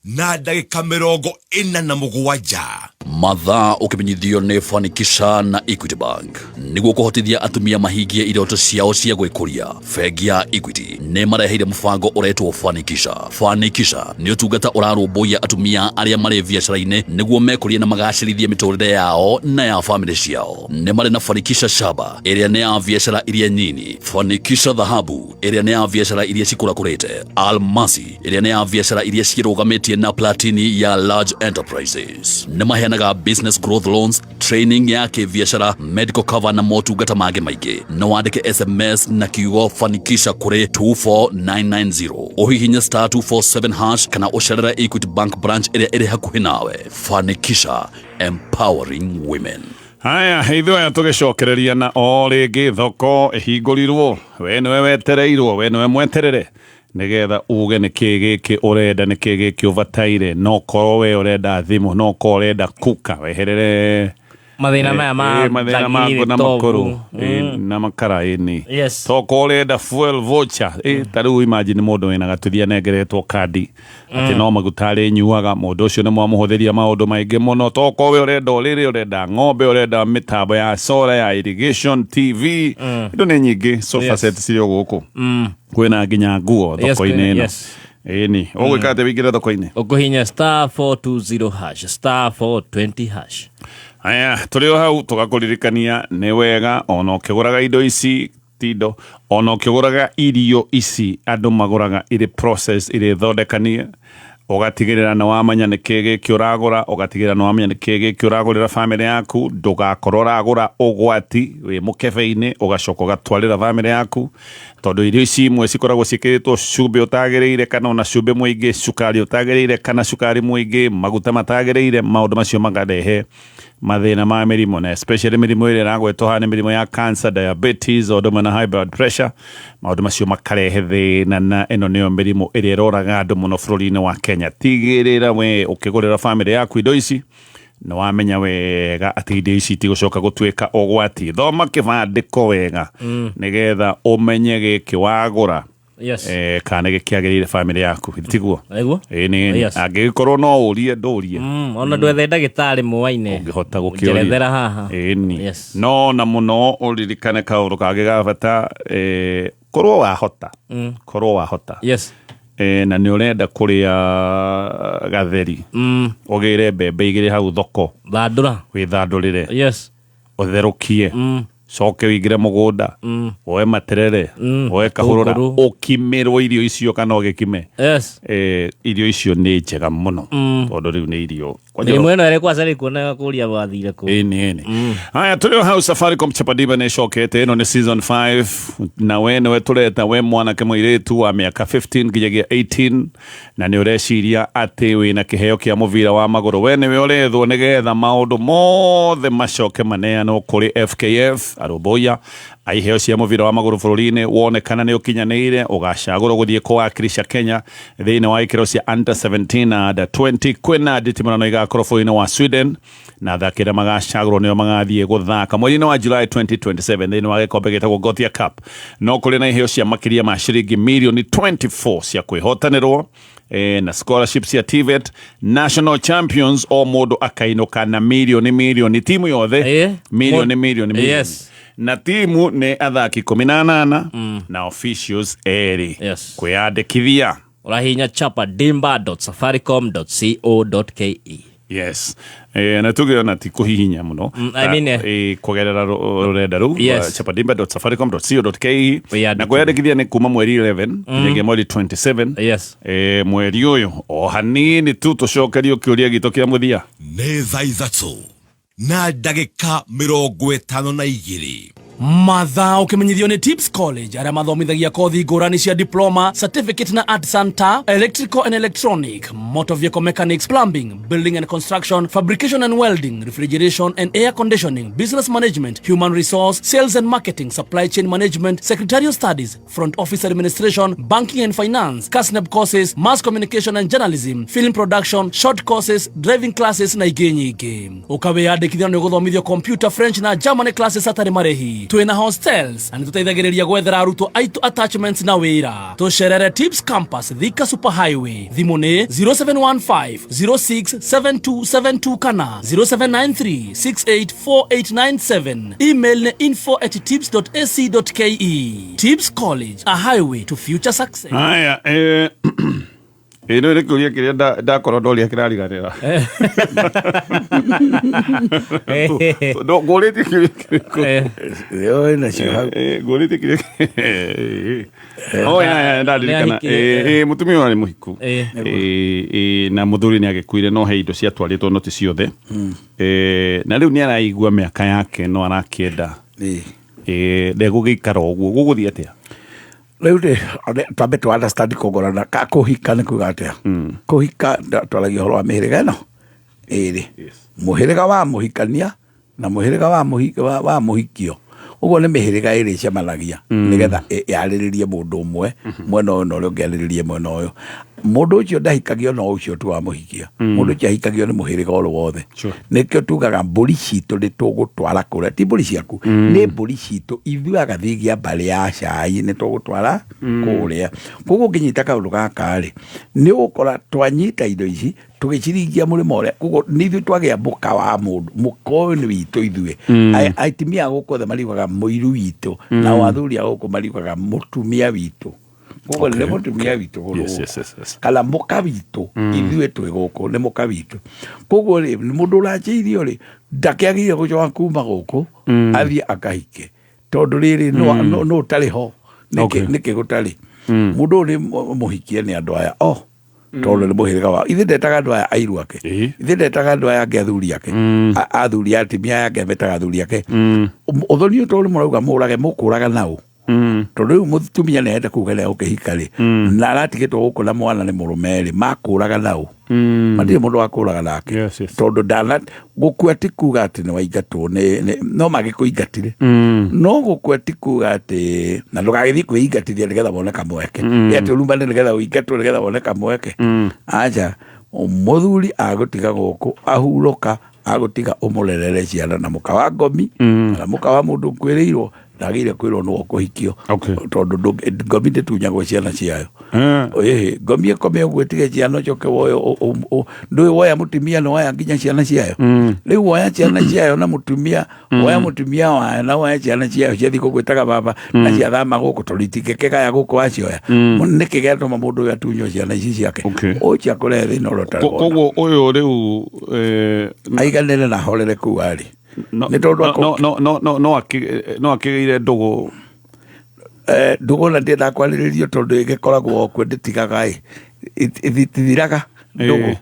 3:47. Mathaa ũkĩmenyithio nĩ Fanikisha na Equity Bank. Nĩguo kũhotithia atumia mahingie iroto ciao cia gwĩkũria, bengi ya Equity nĩ mareheire mũbango ũretwo Fanikisha. Fanikisha nĩ ũtungata ũrarũmbũiya atumia arĩa marĩ biacara-inĩ nĩguo mekũrie na magacĩrithie mĩtũrĩre yao na ya famĩlĩ ciao. Nĩ marĩ na Fanikisha Shaba ĩrĩa nĩ ya biacara iria nyini, Fanikisha Dhahabu ĩrĩa nĩ ya biacara iria cikũrakũrĩte, Almasi ĩrĩa nĩ ya biacara iria ciĩrũgamĩtie na Platini ya large enterprises. Nĩ maheanaga business growth loans, training ya kĩbiacara, medical cover na motungata mangĩ maingĩ. No wandĩke SMS na kiugo Fanikisha kũrĩ 24990, ũhihinye star 247 hash kana ũcerere Equity Bank branch ĩrĩa ĩrĩ hakuhĩ nawe. Fanikisha, empowering women. Haya, ithuĩ aya tũgĩcokereria na o rĩngĩ thoko ĩhingũrirwo, we nĩwe wetereirwo, we nĩwe mweterere nĩgetha uge nĩkĩ gĩkĩ ũrenda, nĩkĩ gĩkĩ ũbataire. No korwo we ũrenda thimũ, no korwo ũrenda kuka weherere mathĩna maya ma mathĩna ma thagiri, na tobu. makũrũ na makara ĩni. Yes. Tokorwo ũrenda fuel voucher, ta rĩu imagine mũndũ wĩna gatuthi anengeretwo kandi atĩ no maguta arĩnyuaga, mũndũ ũcio nĩ mwamũhũthĩria maũndũ maingĩ mũno. Tokorwo we ũrenda ũrĩrĩ, ũrenda ng'ombe, ũrenda mĩtambo ya solar, ya irrigation, TV, indo nĩ nyingĩ, sofa set cirĩ o gũkũ, kwĩna nginya nguo Yes, thoko-inĩ ĩno. yes. Ĩni ũgwĩka atĩa wĩingĩre thoko-inĩ? Ũkũhinya star 420 hash, star 420 hash. Aya, tũrĩ o hau tũgakũririkania nĩ wega ona ũkĩgũraga indo ici tindo, ona ũkĩgũraga irio ici andũ magũraga irĩ process irĩ thondekanie, ũgatigĩrĩra nĩ wamenya nĩ kĩ gĩkĩ ũragũra, ũgatigĩrĩra nĩ wamenya nĩ kĩ gĩkĩ ũragũrĩra bamĩrĩ yaku, ndũgakorwo ũragũra ũgwati wĩ mũkebe-inĩ ũgacoka ũgatwarĩra bamĩrĩ yaku, tondũ irio ici imwe cikoragwo ciĩkĩrĩtwo cumbĩ ũtagĩrĩire, kana ona cumbĩ mũingĩ, cukari ũtagĩrĩire kana cukari mũingĩ, maguta matagĩrĩire, maũndũ macio makarehe mathĩna ma mĩrimũ, na especially mĩrimũ ĩrĩa ĩragwetwo haha nĩ mĩrimũ ya cancer, diabetes, o ũndũ ũmwe na high blood pressure. Maũndũ macio makarehe thĩna, na ĩno nĩyo mĩrimũ ĩrĩa ĩroraga andũ mũno bũrũri-inĩ wa Kenya. Tigĩrĩra we ũkĩgũrĩra bamĩrĩ yaku indo ici nĩ wamenya wega atĩ indo ici itigũcoka gũtuĩka ũgwati. Thoma kĩbandĩko wega nĩgetha ũmenye gĩkĩ wagũra Yes. Kana gĩkĩagĩrĩire bamĩrĩ yaku, tiguo? Nĩguo. Ĩni. Yes. Angĩgĩkorwo no ũrie, ndũrie. Ona ndwethe ndagĩtarĩ mũaine ũngĩhota gũkĩũria. Njerethera haha. Ĩni. Yes. No na mũno ũririkane kaũndũ kangĩ ga bata, korwo wahota, korwo wahota. Yes. Na nĩ ũrenda kũrĩa gatheri, ũgĩre mbembe igĩrĩ hau thoko, thandũra, wĩthandũrĩre. Yes. Ũtherũkie, coke ũingĩre mũgũnda, woe materere, woe kahũrũra, Gĩtũngũrũ. ũkimĩrwo irio icio kana ũgĩkime. Yes. Irio icio nĩ njega mũno tondũ rĩu nĩ irio. Mĩrimũ ĩno ĩrĩ kwaca rĩ kuona kũria wathire kũ. Ĩni ĩni. Haya, tũrĩ o hau Safaricom Chapadiba nĩ ĩcokete. Ĩno nĩ season 5, na we nĩwe tũreta, we mwanake mũirĩtu wa mĩaka 15 nginyagia 18, na nĩ ũreciria atĩ wĩna kĩheo kĩa mũbira wa magũrũ. We nĩwe ũrethwo nĩgetha maũndũ mothe macoke maneanwo kũrĩ FKF arũmbũiya a iheo cia mũbira wa magũrũ bũrũri-inĩ. Wonekana nĩ ũkinyanĩire, ũgacagũrwo gũthiĩ kũwakilisha Kenya thĩinĩ wa ikĩro cia under 17 na under 20. Kwĩna nditimũrano igakorwo bũrũri-inĩ wa Sweden, na athaki arĩa magacagũrwo nĩo magathiĩ gũthaka mweri-inĩ wa July 2027 thĩinĩ wa gĩkombe gĩtagwo Gothia Cup. No kũrĩ na iheo cia makĩria ma ciringi mirioni 24 cia kwĩhotanĩrwo, na scholarship cia TVET. National champions, o mũndũ akainũka na mirioni mirioni, timu yothe mirioni mirioni mirioni. Na timu nĩ athaki 18 na officials erĩ. Kwĩyandĩkithia ũrahihinya chapadimba.safaricom.co.ke. Yes, na tuge ona ti kũhihinya mũno. I mean, kũgerera rũrenda rũu, chapadimba.safaricom.co.ke, na kwĩyandĩkithia nĩ kuma mweri 11 nginyagia mweri 27. Mweri ũyũ, o hanini tu tũcokerio kĩũria gitũ kĩa mũthia. Nĩ thaa 3:52. Mathaa ũkĩmenyithio nĩ Tips College, arĩa mathomithagia kothi ngũrani cia diploma, certificate na art center, electrical and electronic, motor vehicle mechanics, plumbing, building and construction, fabrication and welding, refrigeration and air conditioning, business management, human resource, sales and marketing, supply chain management, secretarial studies, front office administration, banking and finance, KASNEB courses, mass communication and journalism, film production, short courses, driving classes na ingĩ nyingĩ. Ũkawĩyandĩkithia nĩ ũgũthomithio computer, French na Germany classes hatarĩ marĩhi. Twĩna hostels na nĩtũteithagĩrĩria gwethera arutwo aitũ attachments na wĩra. Tũcerere Tips Campus, Thika Super Highway. Thimũ nĩ 0715 067272 kana 0793 684897. Email nĩ info@tips.ac.ke. Tips College, a highway to future success. Haya, ĩno nĩ kĩũria kĩrĩa ndakorwo ndoria kĩrariganĩra. Ngũrĩtie kĩũria kĩrĩkũ? Nacio hau. Ngũrĩtie kĩũria. Oh, ya, ndaririkana. Mũtumia ũyũ arĩ mũhiku. Na mũthuri nĩ agĩkuire, no he indo ciatwarĩtwo, no ti ciothe. Na rĩu nĩ araigua mĩaka yake no arakĩenda ndegũgĩikara ũguo. Gũgũthiĩ atĩa? Rĩu rĩ, twambe tũ understand kũgũrana ka kũhika nĩ kuga atĩa. Kũhika twaragia ũhoro wa mĩhĩrĩga ĩno ĩrĩ, mũhĩrĩga wa mũhikania na mũhĩrĩga wa mũhikio. Ũguo nĩ mĩhĩrĩga ĩrĩ ĩcemanagia nĩgetha yarĩrĩrie mũndũ ũmwe mwena ũyũ na ũrĩa ũngĩ arĩrĩrie mwena ũyũ. Mũndũ ũcio ndahikagio no ũcio tu wamũhikia, mũndũ ũcio ahikagio nĩ mũhĩrĩga oro wothe. Nĩkĩo tugaga mbũri citũ nĩ tũgũtwara kũrĩa, ti mbũri ciaku, nĩ mbũri citũ ithuĩ agathigia mbarĩ ya cai nĩ tũgũtwara kũrĩa. Koguo ũngĩnyita kaũndũ gaka rĩ, nĩ ũgũkora twanyita indo ici tũgĩciringia mũrĩmo ũrĩa. Koguo nĩ ithuĩ twagĩa mũka wa mũndũ, mũka ũyũ nĩ witũ ithuĩ. Atumia a gũkũ othe mariugaga mũiru witũ, nao athuri a gũkũ mariugaga mũtumia witũ. Koguo nĩ mũtumia witũ gũkũ. Kana mũka witũ, ithuĩ twĩ gũkũ nĩ mũka witũ. Koguo rĩ, mũndũ ũranjĩirio rĩ, ndakĩagĩrĩire gũcoka kuma gũkũ athiĩ akahike, tondũ rĩrĩ no ũtarĩ ho. Nĩkĩ gũtarĩ? Mũndũ ũyũ nĩ mũhikie nĩ andũ aya o tondũ nĩ mũhĩrĩga wao. Ithuĩ ndetaga andũ aya airu ake, ithuĩ ndetaga andũ aya angĩ athuri ake, athuri a atumia aya angĩ metaga athuri ake. Ũthoni ũyũ tondũ mũrauga mũrage, mũkũraga nao, tondũ rĩu mũtumia nĩ arenda kuga nĩ egũkĩhika rĩ, na aratigĩtwo gũkũ na mwana nĩ mũrũme rĩ, makũraga nao, matirĩ mũndũ wa kũraga nake, tondũ ndana gũkua ti kuga atĩ nĩ waingatwo, no magĩkũingatire, no gũkua ti kuga atĩ na ndũgagĩthiĩ kwĩingatithia nĩgetha wone kamweke, nĩ atĩ ũrumane nĩgetha ũingatwo nĩgetha wone kamweke. Aca, mũthuri agũtiga gũkũ ahurũka, agũtiga ũmũrerere ciana na mũka wa ngomi kana mũka wa mũndũ ũkuĩrĩirwo, ndagĩrĩire kwĩrwo nĩwe ũkũhikio, tondũ ngomi ndĩtunyagwo ciana ciayo. Ĩhĩ, ngomi ĩkome ũguo ĩtige ciana, ũcoke woe ndũĩ woya mũtumia nĩ woya nginya ciana ciayo. Rĩu woya ciana ciayo na mũtumia, woya mũtumia wayo na woya ciana ciayo ciathiĩ gũgwĩtaga baba na ciathama gũkũ, tondũ itingĩkĩgaya gũkũ wacioya. Nĩkĩ gĩatũma mũndũ ũyũ atunywo ciana ici ciake? Ũcio akũrehe thĩna ũrĩa ũtarĩ wona. Koguo ũyũ rĩu aiganĩre na ahorere kũu arĩ. Nĩ tondũ No akĩgĩire ndũgũ. Ndũgũ na ndiendaga kwarĩrĩrio tondũ ĩgĩkoragwo o kuo, ndĩtigaga ĩ, ĩtithiraga ndũgũ.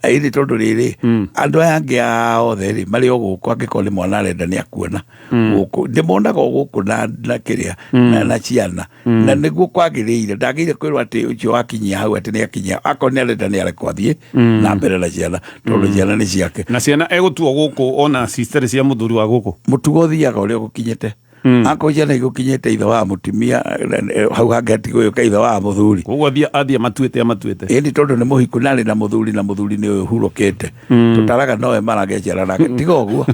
Ĩndĩ tondũ rĩrĩ, andũ aya angĩ othe rĩ marĩ o gũkũ, angĩkorwo nĩ mwana arenda nĩ akuona gũkũ, ndĩmonaga o gũkũ na kĩrĩa na ciana, na nĩguo kwagĩrĩire. Ndagĩrĩire kwĩrwo atĩ ũcio wakinyia hau atĩ nĩ akinyia, akorwo nĩ arenda nĩ arekwo athiĩ na mbere na ciana, tondũ ciana nĩ ciake. Na ciana egũtuo gũkũ ona sister cia mũthuri wa gũkũ. Mũtugo ũthiaga ũrĩa ũgũkinyĩte. Akorwo ciana igũkinyĩte ithe wa mũtumia, hau hangĩ hatigũyũka ithe wa mũthuri. Koguo athiĩ amatuĩte. Ĩndĩ tondũ nĩ mũhiku na arĩ na mũthuri, na mũthuri nĩ ũyũ hurũkĩte, tũtaraga nowe maragĩa ciana nake, tiga ũguo.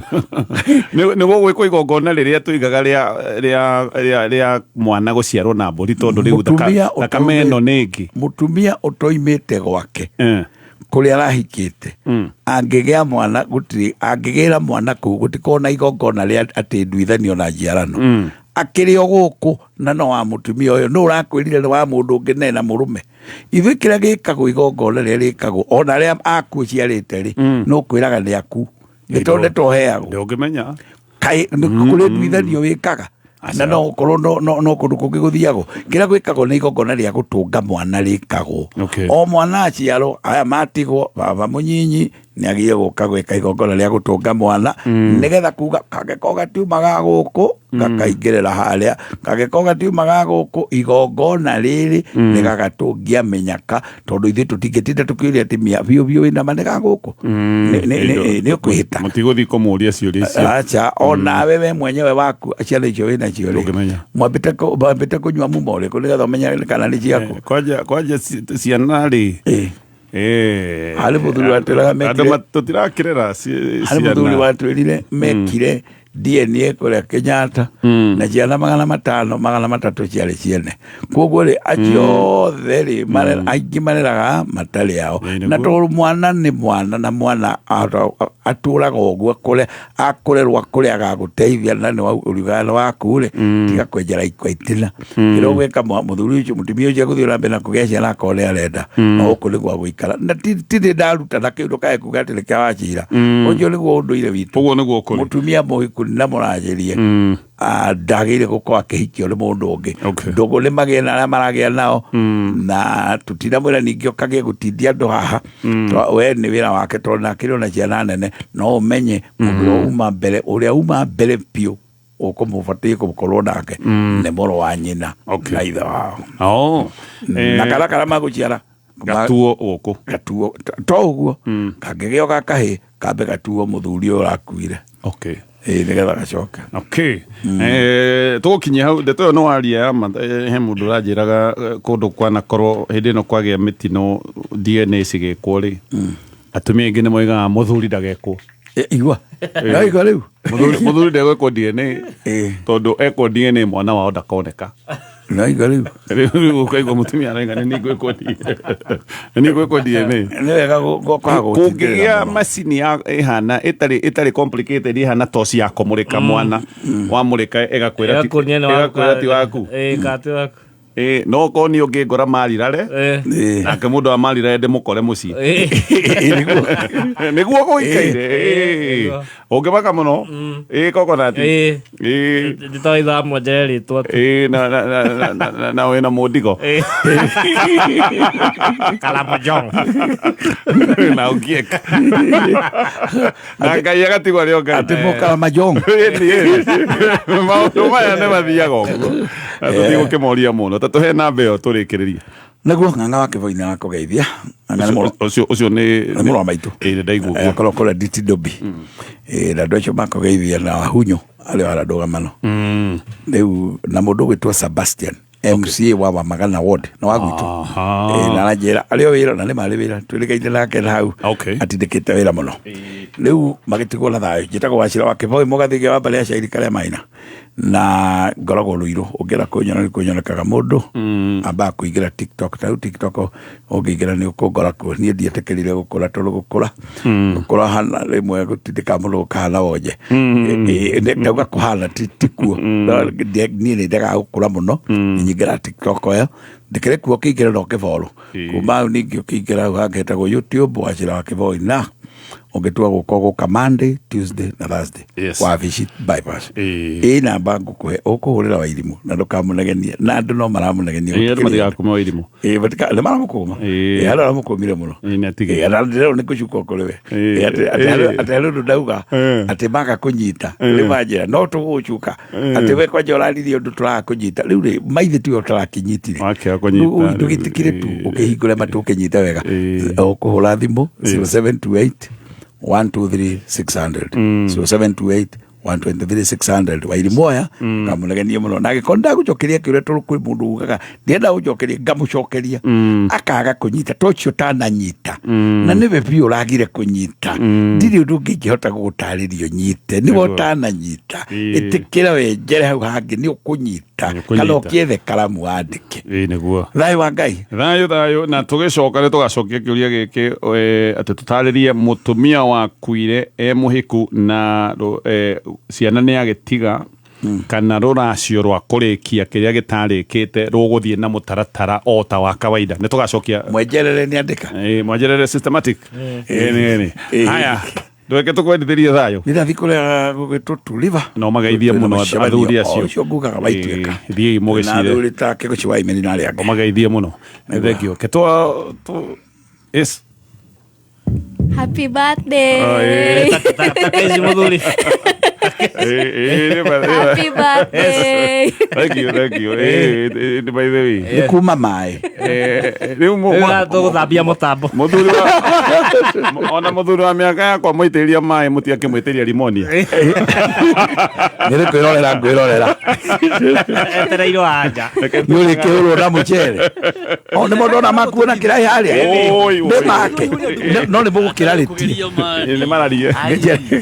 Nĩ gũgwĩkwo igongona rĩrĩa tũigaga rĩa mwana gũciarwo na mbũri, tondũ rĩu thakame ĩno nĩ ĩngĩ. Mũtumia ũtoimĩte gwake kũrĩa arahikĩte, angĩgĩa mwana gũtirĩ, angĩgĩra mwana kũu gũtikorwo na igongona rĩa atĩ nduithanio na njiarano. Akĩrĩ o gũkũ na no wa mũtumia ũyũ, nũ ũrakwĩrire nĩ wa mũndũ ũngĩ nena mũrũme? Ithuĩ kĩrĩa gĩkagwo, igongona rĩrĩa rĩkagwo ona arĩa akuũ ciarĩte rĩ, no kwĩraga nĩ aku, nĩ tondũ ndeto ũheagwo. Ndũngĩmenya. Kaĩ kũrĩ nduithanio wĩkaga na no ũkorwo no kũndũ kũngĩ gũthiagwo. Kĩrĩa gwĩkagwo nĩ igongona rĩa gũtũnga mwana rĩkagwo. O mwana aciarwo, aya matigwo, baba mũnyinyi nĩ agĩrĩire gũka gwĩka igongona rĩa gũtũnga mwana, nĩgetha kuga kangĩkorwo gatiumaga gũkũ gakaingĩrĩra harĩa, kangĩkorwo gatiumaga gũkũ, igongona rĩrĩ nĩgagatũngia mĩnyaka, tondũ ithuĩ tũtingĩtinda tũkĩũria atĩ mĩa biũ biũ wĩna ma nĩ ga gũkũ. Nĩ ũkwĩhĩta. Mũtigũthiĩ kũmũria ciũria icio. Acha, onawe we mwenyewe waku ciana icio wĩna cio rĩ, mwambĩte kũnyua mumo ũrĩkũ nĩgetha ũmenye kana nĩ ciaku? Kwanja ciana rĩ, Harĩ mũthuri watwĩraga mekire, andũ tũtirakĩrera harĩ mũthuri watwĩrire mekire DNA kũrĩa Kenyatta, na ciana 500 300 ciarĩ ciene. Koguo rĩ, acio othe rĩ, aingĩ mareraga matarĩ ao, na tondũ mwana nĩ mwana, na mwana atũraga ũguo kũrĩa akũrerwo, kũrĩa agagũteithia, na nĩ ũrugano waku rĩ, tiga kwenjera ikwa itina. Kĩrĩa ũgwĩka, mũthuri ũcio, mũtumia ũcio egũthiĩ na mbere na kũgĩa ciana akorwo nĩ arenda, no gũkũ nĩ gwa gũikara. Na ti ndĩ ndaruta na kĩu, ndũkae kuga atĩ nĩ kĩa wacira. Ũcio nĩguo ũndũire witũ. Ũguo nĩguo kũrĩ. Mũtumia mũhiku na mũrajĩrie ndagĩrĩire gũkorwo akĩhikio nĩ mũndũ ũngĩ. Ndũgũ nĩ magĩe na arĩa maragĩa nao, na tũtinamwĩra ningĩ ũkagĩe gũtindia andũ haha. We nĩ wĩra wake, tondũ nake ona ciana nene, no ũmenye mũndũ ũrĩa uma mbere, ũrĩa uma mbere biũ ũkũmũbatiĩ gũkorwo nake nĩ mũrũ wa nyina na ithe wao. Na kana karĩa magũciara gatuo gũkũ, gatuo to ũguo, kangĩgĩo gakahĩ kambe gatuo mũthuri ũyũ ũrakuire. Nĩgetha gacoke. Tũgũkinyia hau ndeto ĩyo nĩ waria ya ma. He mũndũ ũranjĩraga kũndũ kwanakorwo hĩndĩ ĩno kwagĩa mĩtino DNA cigĩkwo rĩ, atumia aingĩ nĩ moigaga mũthuri ndagekwo. Igua. No igua rĩu. Mũthuri ndegwĩkwo DNA, tondũ ekwo DNA mwana wao ndakoneka. No igua rĩu. Rĩu ũkaigua mũtumia arauga nĩ ngwĩkwo DNA. Nĩ ngwĩkwo DNA. Nĩ wega kwaga gũtindĩrĩra Kũngĩgĩa mũno. macini ya ĩhana ĩtarĩ complicated, ĩhana toci ya kũmũrĩka mwana, wamũrĩka ĩgakwĩra ti waku. Ti waku. No korwo niĩ ũngĩngora marirare, nake mũndũ wa marirare ndĩmũkore mũciĩ. Nĩguo gũikaire. Ũngĩmaka mũno, coconut. Nditoĩ thaa mũgwanja rĩtwa tu. Na wĩna mũndigo. Kalamojong. Na ũngiek. Na Ngai agatigwo arĩ o Ngai. Atĩ mũkaramajong. Maũndũ maya nĩ mathiaga ũguo. Tũtigũkĩmoria mũno. Ta tũhe namba ĩyo tũrĩkĩrĩrie. Naguo ng'ang'a wa Kĩboi akũgeithia. Ũcio nĩ mũrũ wa maitũ. Nĩ ndaigua ũguo. Akorwo kũrĩa Nditidobi. Na andũ acio makũgeithia na Wahunyo arĩa wa ndũgamano. Rĩu na mũndũ ũgwĩtwo Sebastian MCA wa Wamagana Ward na wa gwitũ. Na aranjĩra arĩ o wĩra, na nĩ marĩ wĩra twĩrĩgaine nake na hau atindĩkĩte wĩra mũno. Rĩu magĩtigwo na thayũ. Njĩtagwo Wachira wa Kĩboi, mũgathige wa mbarĩ ya Cairi karĩa maina, na ngoragwo Rũirũ. Ũngĩenda kũnyona nĩ kũnyonekaga mũndũ ambaga kũingĩra TikTok. Ta rĩu TikTok ũngĩingĩra nĩ ũkũngora kuo. Niĩ ndietĩkĩrire gũkũra, tondũ gũkũra hana rĩmwe gũtindĩkaga mũndũ gũkahana wonje. Ndauga kũhana ti kuo. Niĩ nĩ ndendaga gũkũra mũno. Nyingĩra TikTok ĩyo ndĩkĩrĩ kuo, ũkĩingĩra no kĩboro. Kuma hau ningĩ ũkĩingĩra hau hangĩ hetagwo YouTube, Wachira wa Kĩboi, na Ũngĩtua gũka gũka Monday, Tuesday na Thursday. Yes. Wabici bypass. Ĩ namba ngũkũhe ũkũhũrĩra Wairimũ na ndũkamũnegenie, na andũ no maramũnegenia. Ĩ, andũ matigakũme Wairimũ. Ĩ, nĩ maramũkũma. Ĩ, andũ aramũkũmire mũno. Ĩ, na ndĩrerwo nĩ kũcukwo kũrĩ we. Ĩ, atĩ harĩ ũndũ ndauga atĩ maga kũnyita nĩ manjĩra no tũgũcuka atĩ we kwanja ũraririe ũndũ tũraga kũnyita rĩu rĩ maithe tiwe ũtarakĩnyitire. Kũnyita. Ndũgĩtĩkĩre tu ũkĩhingũre matũ ũkĩnyite wega. Ũkũhũra thimũ 0728 123 600, 0728 123 600. Wairimũ aya kamũnegenie mũno, na angĩkorwo ndagũcokeria kĩũria, tondũ kwĩ mũndũ ugaga ndienda gũcokeria, ngamũcokeria akaga kũnyita, to ũcio ũtananyita na nĩwe biũ ũragire kũnyita, ndirĩ ũndũ ũngĩ ingĩhota gũgũtarĩria ũnyite, nĩwe Nĩguo. ũtananyita. Ĩtĩkĩra wenjere hau hangĩ nĩ ũkũnyita, kana ũkĩethe karamu wandĩke. Ĩ, nĩguo. Thayũ wa Ngai. Thayũ thayũ. Na tũgĩcoka nĩ tũgacokia kĩũria gĩkĩ, atĩ tũtarĩrie mũtumia wakuire e mũhiku na ciana nĩ agĩtiga, kana rũracio rwa kũrĩkia kĩrĩa gĩtarĩkĩte rũgũthiĩ na mũtaratara o ta wa kawaida. Nĩ tũgacokia. Mwenjerere nĩ andĩka. Mwenjerere systematic. Ĩ, nĩ haya, ndweke tũkwendithĩrie thayũ. Nĩ ndathi kũrĩa gũgĩtwo Tuliva. No mageithie mũno athuri acio. Ũcio ngugaga waituĩka. Ĩ, thiĩi Na mũgĩcire. athuri ta Kĩgũci wa Imeni na arĩa angĩ. Ũmageithie mũno. Thank you. Ketwa yes. Happy birthday. Oh, ĩ. Ici mũthuri. Happy birthday. Thank you, thank you. By the way. Nĩ kuma maĩ. Rĩu Rĩu tũgũthambia mũtambo. Mũthuri wa ona mũthuri wa mĩaka yakwa mũitĩrĩria maĩ mũtiakĩmwĩtĩria rimonia. Nĩ kwĩrorera ngwĩrorera. Etereirwo anja. Nĩ ũrĩkĩhũrwo na mũcere. O nĩ mũndũ ona makuona kĩraĩ harĩa. Oi, oi. Nĩ make. No nĩ mũgũkĩra rĩtie. Nĩ mararie.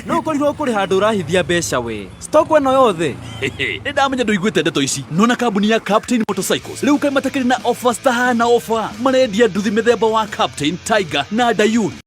No ũkorirwo kũrĩ handũ ũrahithia mbeca we stock ĩno yothe. Nĩ ndamenya ndũiguĩte ndeto ici. Nona kambuni ya Captain Motorcycles rĩu kaĩ matakĩrĩ na offers tahana offer, marendia nduthi mĩthemba wa Captain, Tiger na Dayun.